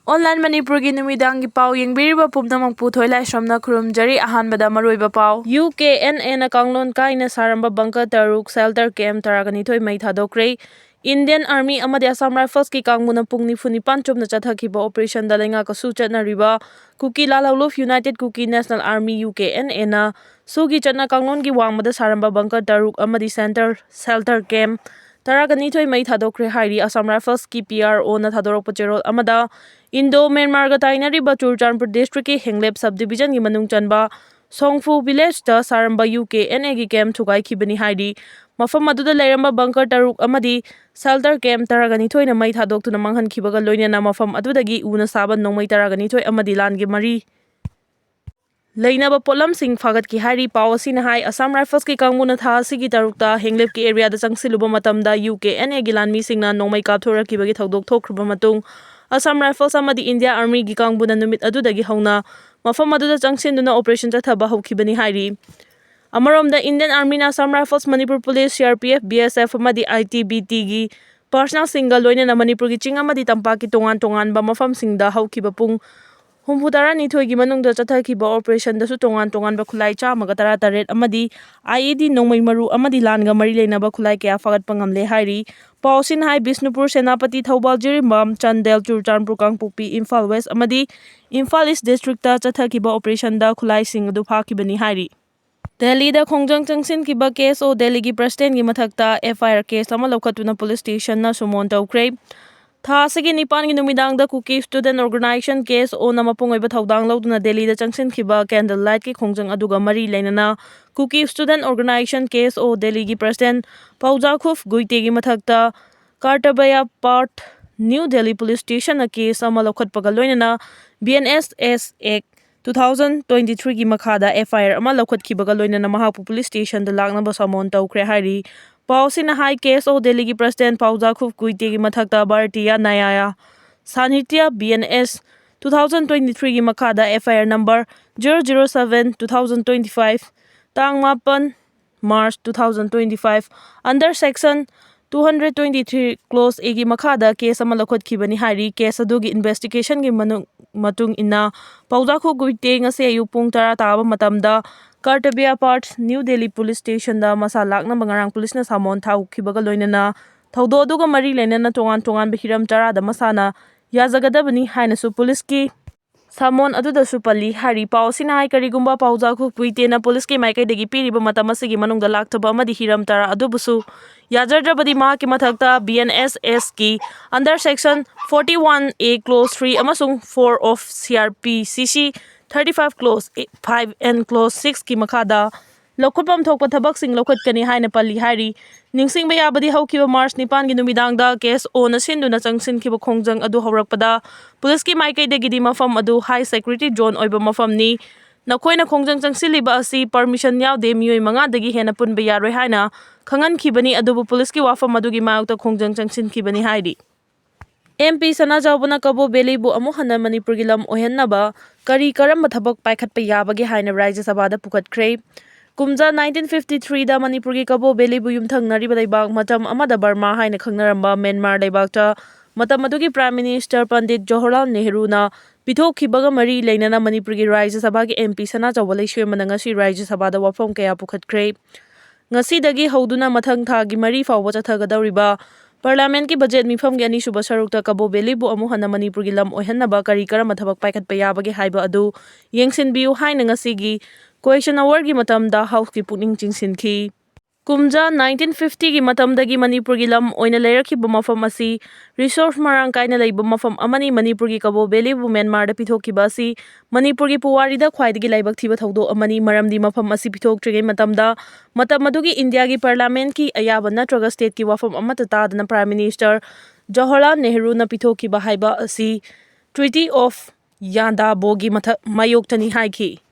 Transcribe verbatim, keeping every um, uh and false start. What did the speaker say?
Online ꯃꯅꯤꯄꯨꯔꯒꯤ ꯅꯨꯃꯤꯗꯥꯡꯒꯤ ꯄꯥꯎ ꯌꯦꯡꯕꯤꯔꯤꯕ ꯄꯨꯝꯅꯃꯛꯄꯨ ꯊꯣꯏꯂꯥꯏꯁ꯭ꯔꯝꯅ ꯈꯨꯔꯨꯝꯖꯔꯤ꯫ ꯑꯍꯥꯟꯕꯗ ꯃꯔꯨꯑꯣꯏꯕ ꯄꯥꯎ꯫ ꯌꯨ ꯀꯦ ꯑꯦꯟ ꯑꯦꯅ ꯀꯥꯡꯂꯣꯟ ꯀꯥꯏꯅ ꯁꯥꯔꯝꯕ ꯕꯪꯀꯔ ꯇꯔꯨꯛ, ꯁꯦꯜꯇꯔ ꯀꯦꯝꯞ ꯇꯔꯥꯒ ꯅꯤꯊꯣꯏ ꯃꯩ ꯊꯥꯗꯣꯛꯈ꯭ꯔꯦ꯫ ꯏꯟꯗꯤꯌꯟ ꯑꯥꯔꯃꯤ ꯑꯃꯗꯤ ꯑꯁꯥꯝ ꯔꯥꯏꯐꯜꯁꯀꯤ ꯀꯥꯡꯕꯨꯅ ꯄꯨꯡ ꯅꯤꯐꯨ ꯅꯤꯄꯥꯟ ꯆꯨꯞꯅ ꯆꯠꯊꯈꯤꯕ ꯑꯣꯄꯔꯦꯁꯟꯗ ꯂꯩꯉꯥꯛꯀꯁꯨ ꯆꯠꯅꯔꯤꯕ ꯀꯨꯀꯤ ꯂꯥꯜꯍꯧꯂꯨꯞ united Kuki national army, U K N ꯑꯦꯅ ꯁꯨꯒꯤ ꯆꯠꯅ ꯀꯥꯡꯂꯣꯟꯒꯤ ꯋꯥꯡꯃꯗ ꯁꯥꯔꯝꯕ ꯕꯪꯀꯔ ꯇꯔꯨꯛ ꯑꯃꯗꯤ ꯁꯦꯟꯇꯔ, ꯁꯦꯜꯇꯔ ꯀꯦꯝꯞ ꯇꯔꯥꯒ ꯅꯤꯊꯣꯏ ꯃꯩ ꯊꯥꯗꯣꯛꯈ꯭ꯔꯦ ꯍꯥꯏꯔꯤ꯫ ꯑꯁꯥꯝ ꯔꯥꯏꯐꯜꯁꯀꯤ ꯄꯤ ꯑꯥꯔ ꯑꯣꯅ ꯊꯥꯗꯣꯔꯛꯄ ꯆꯦꯔꯣꯜ ꯑꯃꯗ, ꯏꯟꯗꯣ ꯃ꯭ꯌꯥꯟꯃꯥꯔꯒ ꯇꯥꯏꯅꯔꯤꯕ ꯆꯨꯔꯆꯥꯟꯄꯨꯔ ꯗꯤꯁꯇ꯭ꯔꯤꯛꯀꯤ ꯍꯦꯡꯂꯦꯞ ꯁꯕ ꯗꯤꯕꯤꯖꯟꯒꯤ ꯃꯅꯨꯡ ꯆꯟꯕ ꯁꯣꯡꯐꯨ ꯚꯤꯂꯦꯖꯇ ꯁꯥꯔꯝꯕ ꯌꯨ ꯀꯦ ꯑꯦꯟ ꯑꯦꯒꯤ ꯀꯦꯝꯞ ꯊꯨꯒꯥꯏꯈꯤꯕꯅꯤ ꯍꯥꯏꯔꯤ꯫ ꯃꯐꯝ ꯑꯗꯨꯗ ꯂꯩꯔꯝꯕ ꯕꯪꯀꯔ ꯇꯔꯨꯛ ꯑꯃꯗꯤ ꯁꯦꯜꯇꯔ ꯀꯦꯝꯞ ꯇꯔꯥꯒ ꯅꯤꯊꯣꯏꯅ ꯃꯩ ꯊꯥꯗꯣꯛꯇꯨꯅ ꯃꯥꯡꯍꯟꯈꯤꯕꯒ ꯂꯣꯏꯅꯅ ꯃꯐꯝ ꯑꯗꯨꯗꯒꯤ ꯎꯅ ꯁꯥꯕ ꯅꯣꯡꯃꯩ ꯇꯔꯥꯒ ꯅꯤꯊꯣꯏ ꯑꯃꯗꯤ ꯂꯥꯟꯒꯤ ꯃꯔꯤ ꯂꯩꯅꯕ ꯄꯣꯠꯂꯝꯁꯤꯡ ꯐꯥꯒꯠꯈꯤ ꯍꯥꯏꯔꯤ꯫ ꯄꯥꯎ ꯑꯁꯤꯅ ꯍꯥꯏ, ꯑꯁꯥꯝ ꯔꯥꯏꯐꯜꯁꯀꯤ ꯀꯥꯡꯕꯨꯅ ꯊꯥ ꯑꯁꯤꯒꯤ ꯇꯔꯨꯛꯇ ꯍꯦꯡꯂꯦꯞꯀꯤ ꯑꯦꯔꯤꯌꯥꯗ ꯆꯪꯁꯤꯜꯂꯨꯕ ꯃꯇꯝꯗ ꯌꯨ ꯀꯦ ꯑꯦꯟ ꯑꯦꯒꯤ ꯂꯥꯟꯃꯤꯁꯤꯡꯅ ꯅꯣꯡꯃꯩ ꯀꯥꯞꯊꯣꯔꯛꯈꯤꯕꯒꯤ ꯊꯧꯗꯣꯛ ꯊꯣꯛꯈ꯭ꯔꯕ ꯃꯇꯨꯡ, ꯑꯁꯥꯝ ꯔꯥꯏꯐꯜꯁ ꯑꯃꯗꯤ ꯏꯟꯗꯤꯌꯥ ꯑꯥꯔꯃꯤꯒꯤ ꯀꯥꯡꯕꯨꯅ ꯅꯨꯃꯤꯠ ꯑꯗꯨꯗꯒꯤ ꯍꯧꯅ ꯃꯐꯝ ꯑꯗꯨꯗ ꯆꯪꯁꯤꯟꯗꯨꯅ ꯑꯣꯄꯔꯦꯁꯟ ꯆꯠꯊꯕ ꯍꯧꯈꯤꯕꯅꯤ ꯍꯥꯏꯔꯤ꯫ ꯑꯃꯔꯣꯝꯗ, ꯏꯟꯗꯤꯌꯟ ꯑꯥꯔꯃꯤꯅ Assam rifles, Manipur police, C R P F, B S F ꯑꯃꯗꯤ ꯑꯥꯏ ꯇꯤ ꯕꯤ ꯇꯤꯒꯤ ꯄꯥꯔꯁꯅꯦꯜꯁꯤꯡꯒ ꯂꯣꯏꯅꯅ ꯃꯅꯤꯄꯨꯔꯒꯤ ꯆꯤꯡ ꯑꯃꯗꯤ ꯇꯝꯄꯥꯛꯀꯤ ꯇꯣꯉꯥꯟ ꯇꯣꯉꯥꯟꯕ ꯃꯐꯝꯁꯤꯡꯗ ꯍꯧꯈꯤꯕ ꯄꯨꯡ ꯍꯨꯝꯐꯨ ꯇꯔꯥꯅꯤꯊꯣꯏꯒꯤ ꯃꯅꯨꯡꯗ ꯆꯠꯊꯈꯤꯕ ꯑꯣꯄꯔꯦꯁꯟꯗꯁꯨ ꯇꯣꯉꯥꯟ ꯇꯣꯉꯥꯟꯕ ꯈꯨꯠꯂꯥꯏ ꯆꯥꯝꯃꯒ ꯇꯔꯥꯇꯔꯦꯠ ꯑꯃꯗꯤ ꯑꯥꯏ ꯏ ꯗꯤ ꯅꯣꯡꯃꯩ ꯃꯔꯨ ꯑꯃꯗꯤ ꯂꯥꯟꯒ ꯃꯔꯤ ꯂꯩꯅꯕ ꯈꯨꯠꯂꯥꯏ ꯀꯌꯥ ꯐꯥꯒꯠꯄ ꯉꯝꯂꯦ ꯍꯥꯏꯔꯤ꯫ ꯄꯥꯎ ꯑꯁꯤꯅ ꯍꯥꯏ, ꯕꯤꯁꯅꯨꯄꯨꯔ, ꯁꯦꯅꯥꯄꯇꯤ, ꯊꯧꯕꯥꯜ, ꯖꯤꯔꯤꯕꯥꯝ, ꯆꯥꯟꯗꯦꯜ, ꯆꯨꯔꯆꯥꯟꯄꯨꯔ, ꯀꯥꯡꯄꯣꯛꯄꯤ, ꯏꯝꯐꯥꯜ ꯋꯦꯁ ꯑꯃꯗꯤ ꯏꯝꯐꯥꯜ ꯏꯁ ꯗꯤꯁꯇ꯭ꯔꯤꯛꯇ ꯆꯠꯊꯈꯤꯕ ꯑꯣꯄꯔꯦꯁꯟꯗ ꯈꯨꯠꯂꯥꯏꯁꯤꯡ ꯑꯗꯨ ꯐꯥꯈꯤꯕꯅꯤ ꯍꯥꯏꯔꯤ꯫ ꯗꯦꯜꯂꯤꯗ ꯈꯣꯡꯖꯪ ꯆꯪꯁꯤꯟꯈꯤꯕ ꯀꯦ ꯑꯦꯁ ꯑꯣ ꯗꯦꯜꯂꯤꯒꯤ ꯄ꯭ꯔꯁꯤꯗꯦꯟꯒꯤ ꯃꯊꯛꯇ ꯑꯦꯐ ꯑꯥꯏ ꯑꯥꯔ ꯀꯦꯁ ꯑꯃ ꯂꯧꯈꯠꯇꯨꯅ ꯄꯨꯂꯤꯁ ꯁ꯭ꯇꯦꯁꯟꯅ ꯁꯨꯃꯣꯟ ꯇꯧꯈ꯭ꯔꯦ꯫ ꯊꯥ ꯑꯁꯤꯒꯤ ꯅꯤꯄꯥꯟꯒꯤ ꯅꯨꯃꯤꯗꯥꯡꯗ ꯀꯨꯀꯤ ꯁ꯭ꯇꯨꯗꯦꯟꯠ ꯑꯣꯔꯒꯅꯥꯏꯖꯦꯁꯟ, ꯀꯦ ꯑꯦꯁ ꯑꯣꯅ ꯃꯄꯨꯡ ꯑꯣꯏꯕ ꯊꯧꯗꯥꯡ ꯂꯧꯗꯨꯅ ꯗꯦꯜꯂꯤꯗ ꯆꯪꯁꯤꯟꯈꯤꯕ ꯀꯦꯟꯗꯜ ꯂꯥꯏꯠꯀꯤ ꯈꯣꯡꯖꯪ ꯑꯗꯨꯒ ꯃꯔꯤ ꯂꯩꯅꯅ ꯀꯨꯀꯤ ꯁ꯭ꯇꯨꯗꯦꯟꯠ ꯑꯣꯔꯒꯅꯥꯏꯖꯦꯁꯟ, ꯀꯦ ꯑꯦꯁ ꯑꯣ, ꯗꯦꯜꯂꯤꯒꯤ ꯄ꯭ꯔꯁꯤꯗꯦꯟꯠ ꯄꯥꯎꯖꯥꯈꯨꯐ ꯒꯨꯏꯇꯦꯒꯤ ꯃꯊꯛꯇ ꯀꯥꯔꯇꯕꯌꯥ ꯄꯥꯔꯠ, ꯅ꯭ꯌꯨ ꯗꯦꯜꯂꯤ ꯄꯨꯂꯤꯁ ꯁ꯭ꯇꯦꯁꯟꯅ ꯀꯦꯁ ꯑꯃ ꯂꯧꯈꯠꯄꯒ ꯂꯣꯏꯅꯅ ꯕꯤ ꯑꯦꯟ ꯑꯦꯁ ꯑꯦꯁ ꯑꯦꯛ ꯇꯨ ꯊꯥꯎꯖꯟ ꯇ꯭ꯋꯦꯟꯇꯤ ꯊ꯭ꯔꯤꯒꯤ ꯃꯈꯥꯗ ꯑꯦꯐ ꯑꯥꯏ ꯑꯥꯔ ꯑꯃ ꯂꯧꯈꯠꯈꯤꯕꯒ ꯂꯣꯏꯅꯅ ꯃꯍꯥꯛꯄꯨ ꯄꯨꯂꯤꯁ ꯁ꯭ꯇꯦꯁꯟꯗ ꯂꯥꯛꯅꯕ ꯁꯃꯣꯟ ꯇꯧꯈ꯭ꯔꯦ ꯍꯥꯏꯔꯤ꯫ ꯄꯥꯎ ꯑꯁꯤꯅ ꯍꯥꯏ, ꯀꯦ ꯑꯦꯁ ꯑꯣ ꯗꯦꯜꯂꯤꯒꯤ ꯄ꯭ꯔꯁꯤꯗꯦꯟꯠ ꯄꯥꯎꯖꯥꯈꯨꯐ ꯒꯨꯏꯇꯦꯒꯤ ꯃꯊꯛꯇ Bhartiya Nyaya Sanhita, B N S, two thousand twenty ꯊ꯭ꯔꯤꯒꯤ ꯃꯈꯥꯗ F I R number zero zero seven, two thousand twenty five, ꯇꯥꯡ ꯃꯥꯄꯟ March two thousand twenty five, under section two hundred twenty three clause A ꯒꯤ ꯃꯈꯥꯗ case ꯑꯃ ꯂꯧꯈꯠꯈꯤꯕꯅꯤ ꯍꯥꯏꯔꯤ꯫ Case ꯑꯗꯨꯒꯤ investigationꯒꯤ ꯃꯅꯨꯡ-, ꯃꯇꯨꯡ ꯏꯟꯅ ꯄꯥꯎꯖꯥꯈꯣꯛ ꯒꯨꯏꯇꯦ ꯉꯁꯤ ꯑꯌꯨꯛ ꯄꯨꯡ ꯇꯔꯥ ꯇꯥꯕ ꯃꯇꯝꯗ ꯀꯔꯇꯕꯤꯌꯥ ꯄꯥꯔꯠ ꯅ꯭ꯌꯨ ꯗꯦꯜꯂꯤ ꯄꯨꯂꯤꯁ ꯁ꯭ꯇꯦꯁꯟꯗ ꯃꯁꯥ ꯂꯥꯛꯅꯕ ꯉꯔꯥꯡ ꯄꯨꯂꯤꯁꯅ ꯁꯥꯃꯣꯟ ꯊꯥꯎꯈꯤꯕꯒ ꯂꯣꯏꯅꯅ ꯊꯧꯗꯣꯛ ꯑꯗꯨꯒ ꯃꯔꯤ ꯂꯩꯅꯅ ꯇꯣꯉꯥꯟ ꯇꯣꯉꯥꯟꯕ ꯍꯤꯔꯝ ꯇꯔꯥꯗ ꯃꯁꯥꯅ ꯌꯥꯖꯒꯗꯕꯅꯤ ꯍꯥꯏꯅꯁꯨ ꯄꯨꯂꯤꯁꯀꯤ ꯁꯥꯃꯣꯟ ꯑꯗꯨꯗꯁꯨ ꯄꯜꯂꯤ ꯍꯥꯏꯔꯤ꯫ ꯄꯥꯎ ꯑꯁꯤꯅ ꯍꯥꯏ, ꯀꯔꯤꯒꯨꯝꯕ ꯄꯥꯎꯖꯥꯈꯣꯛ ꯒꯨꯏꯇꯦꯅ ꯄꯨꯂꯤꯁꯀꯤ ꯃꯥꯏꯀꯩꯗꯒꯤ ꯄꯤꯔꯤꯕ ꯃꯇꯝ ꯑꯁꯤꯒꯤ ꯃꯅꯨꯡꯗ ꯂꯥꯛꯇꯕ ꯑꯃꯗꯤ ꯍꯤꯔꯝ ꯇꯔꯥ ꯑꯗꯨꯕꯨꯁꯨ ꯌꯥꯖꯗ꯭ꯔꯕꯗꯤ ꯃꯍꯥꯛꯀꯤ ꯃꯊꯛꯇ BNSSꯀꯤ under section forty one A clause three ꯑꯃꯁꯨꯡ four of CrPCC thirty five clause five and clause sixꯀꯤ ꯃꯈꯥꯗ ꯂꯧꯈꯠꯐꯝ ꯊꯣꯛꯄ ꯊꯕꯛꯁꯤꯡ ꯂꯧꯈꯠꯀꯅꯤ ꯍꯥꯏꯅ ꯄꯜꯂꯤ ꯍꯥꯏꯔꯤ꯫ ꯅꯤꯡꯁꯤꯡꯕ ꯌꯥꯕꯗꯤ ꯍꯧꯈꯤꯕ March ꯅꯤꯄꯥꯟꯒꯤ ꯅꯨꯃꯤꯗꯥꯡꯗ case ꯑꯣꯟꯅ ꯁꯤꯟꯗꯨꯅ ꯆꯪꯁꯤꯟꯈꯤꯕ ꯈꯣꯡꯖꯪ ꯑꯗꯨ ꯍꯧꯔꯛꯄꯗ ꯄꯨꯂꯤꯁꯀꯤ ꯃꯥꯏꯀꯩꯗꯒꯤꯗꯤ ꯃꯐꯝ ꯑꯗꯨ high security zone ꯑꯣꯏꯕ ꯃꯐꯝꯅꯤ, ꯅꯈꯣꯏꯅ ꯈꯣꯡꯖꯪ ꯆꯪꯁꯤꯜꯂꯤꯕ ꯑꯁꯤ permission ꯌꯥꯎꯗꯦ, ꯃꯤꯑꯣꯏ ꯃꯉꯥꯗꯒꯤ ꯍꯦꯟꯅ ꯄꯨꯟꯕ ꯌꯥꯔꯣꯏ ꯍꯥꯏꯅ ꯈꯪꯍꯟꯈꯤꯕꯅꯤ꯫ ꯑꯗꯨꯕꯨ ꯄꯨꯂꯤꯁꯀꯤ ꯋꯥꯐꯝ ꯑꯗꯨꯒꯤ ꯃꯥꯌꯣꯛꯇ ꯈꯣꯡꯖꯪ ꯆꯪꯁꯤꯟꯈꯤꯕꯅꯤ ꯍꯥꯏꯔꯤ꯫ MP ꯁꯅꯥꯖꯥꯎꯕꯅ ꯀꯕꯣ ꯚꯦꯂꯤꯕꯨ ꯑꯃꯨꯛ ꯍꯟꯅ ꯃꯅꯤꯄꯨꯔꯒꯤ ꯂꯝ ꯑꯣꯏꯍꯟꯅꯕ ꯀꯔꯤ ꯀꯔꯝꯕ ꯊꯕꯛ ꯄꯥꯏꯈꯠꯄ ꯌꯥꯕꯒꯦ ꯍꯥꯏꯅ ꯔꯥꯖ꯭ꯌ ꯁꯚꯥꯗ ꯄꯨꯈꯠꯈ꯭ꯔꯦ꯫ ꯀꯨꯝꯖꯥ nineteen fifty threeꯗ ꯃꯅꯤꯄꯨꯔꯒꯤ ꯀꯕꯣ ꯚꯦꯂꯤꯕꯨ ꯌꯨꯝꯊꯪꯅꯔꯤꯕ ꯂꯩꯕꯥꯛ, ꯃꯇꯝ ꯑꯃꯗ ꯕꯔꯃꯥ ꯍꯥꯏꯅ ꯈꯪꯅꯔꯝꯕ ꯃ꯭ꯌꯥꯟꯃꯥꯔ ꯂꯩꯕꯥꯛꯇ ꯃꯇꯝ ꯑꯗꯨꯒꯤ Prime Minister ꯄꯟꯗꯤꯠ ꯖꯋꯥꯍꯔꯂꯥꯜ ꯅꯦꯍꯔꯨꯅ ꯄꯤꯊꯣꯛꯈꯤꯕꯒ ꯃꯔꯤ ꯂꯩꯅꯅ ꯃꯅꯤꯄꯨꯔꯒꯤ ꯔꯥꯖ꯭ꯌ ꯁꯚꯥꯒꯤ MP ꯁꯅꯥꯖꯥꯎꯕ ꯂꯩꯁꯦꯝꯕꯅ ꯉꯁꯤ ꯔꯥꯖ꯭ꯌ ꯁꯚꯥꯗ ꯋꯥꯐꯝ ꯀꯌꯥ ꯄꯨꯈꯠꯈ꯭ꯔꯦ꯫ ꯉꯁꯤꯗꯒꯤ ꯍꯧꯗꯨꯅ ꯃꯊꯪ ꯊꯥꯒꯤ ꯃꯔꯤ ꯐꯥꯎꯕ ꯆꯠꯊꯒꯗꯧꯔꯤꯕ ꯄꯥꯔꯂꯤꯌꯥꯃꯦꯟꯠꯀꯤ ꯕꯖꯦꯠ ꯃꯤꯐꯝꯒꯤ ꯑꯅꯤꯁꯨꯕ ꯁꯔꯨꯛꯇ ꯀꯕꯣ ꯚꯦꯂꯤꯕꯨ ꯑꯃꯨꯛ ꯍꯟꯅ ꯃꯅꯤꯄꯨꯔꯒꯤ ꯂꯝ ꯑꯣꯏꯍꯟꯅꯕ ꯀꯔꯤ ꯀꯔꯝꯕ ꯊꯕꯛ ꯄꯥꯏꯈꯠꯄ ꯌꯥꯕꯒꯦ ꯍꯥꯏꯕ ꯑꯗꯨ ꯌꯦꯡꯁꯤꯟꯕꯤꯌꯨ ꯍꯥꯏꯅ ꯉꯁꯤꯒꯤ question hourꯒꯤ ꯃꯇꯝꯗ Houseꯀꯤ ꯄꯨꯛꯅꯤꯡ ꯆꯤꯡꯁꯤꯟꯈꯤ꯫ ꯀꯨꯝꯖꯥ nineteen fiftyꯒꯤ ꯃꯇꯝꯗꯒꯤ ꯃꯅꯤꯄꯨꯔꯒꯤ ꯂꯝ ꯑꯣꯏꯅ ꯂꯩꯔꯛꯈꯤꯕ ꯃꯐꯝ ꯑꯁꯤ resource ꯃꯔꯥꯡ ꯀꯥꯏꯅ ꯂꯩꯕ ꯃꯐꯝ ꯑꯃꯅꯤ꯫ ꯃꯅꯤꯄꯨꯔꯒꯤ ꯀꯕꯣ ꯚꯦꯂꯤꯕꯨ ꯃ꯭ꯌꯥꯟꯃꯥꯔꯗ ꯄꯤꯊꯣꯛꯈꯤꯕ ꯑꯁꯤ ꯃꯅꯤꯄꯨꯔꯒꯤ ꯄꯨꯋꯥꯔꯤꯗ ꯈ꯭ꯋꯥꯏꯗꯒꯤ ꯂꯥꯏꯕꯛ ꯊꯤꯕ ꯊꯧꯗꯣꯛ ꯑꯃꯅꯤ, ꯃꯔꯝꯗꯤ ꯃꯐꯝ ꯑꯁꯤ ꯄꯤꯊꯣꯛꯇ꯭ꯔꯤꯉꯩ ꯃꯇꯝꯗ ꯃꯇꯝ ꯑꯗꯨꯒꯤ ꯏꯟꯗꯤꯌꯥꯒꯤ ꯄꯥꯔꯂꯤꯌꯥꯃꯦꯟꯠꯀꯤ ꯑꯌꯥꯕ ꯅꯠꯇ꯭ꯔꯒ ꯁ꯭ꯇꯦꯠꯀꯤ ꯋꯥꯐꯝ ꯑꯃꯠꯇ ꯇꯥꯗꯅ Prime Minister ꯖꯋꯥꯍꯔꯂꯥꯜ ꯅꯦꯍꯔꯨꯅ ꯄꯤꯊꯣꯛꯈꯤꯕ ꯍꯥꯏꯕ ꯑꯁꯤ Treaty of ꯌꯥꯟꯗꯥꯕꯣꯒꯤ ꯃꯊꯛ ꯃꯥꯌꯣꯛꯇꯅꯤ ꯍꯥꯏꯈꯤ꯫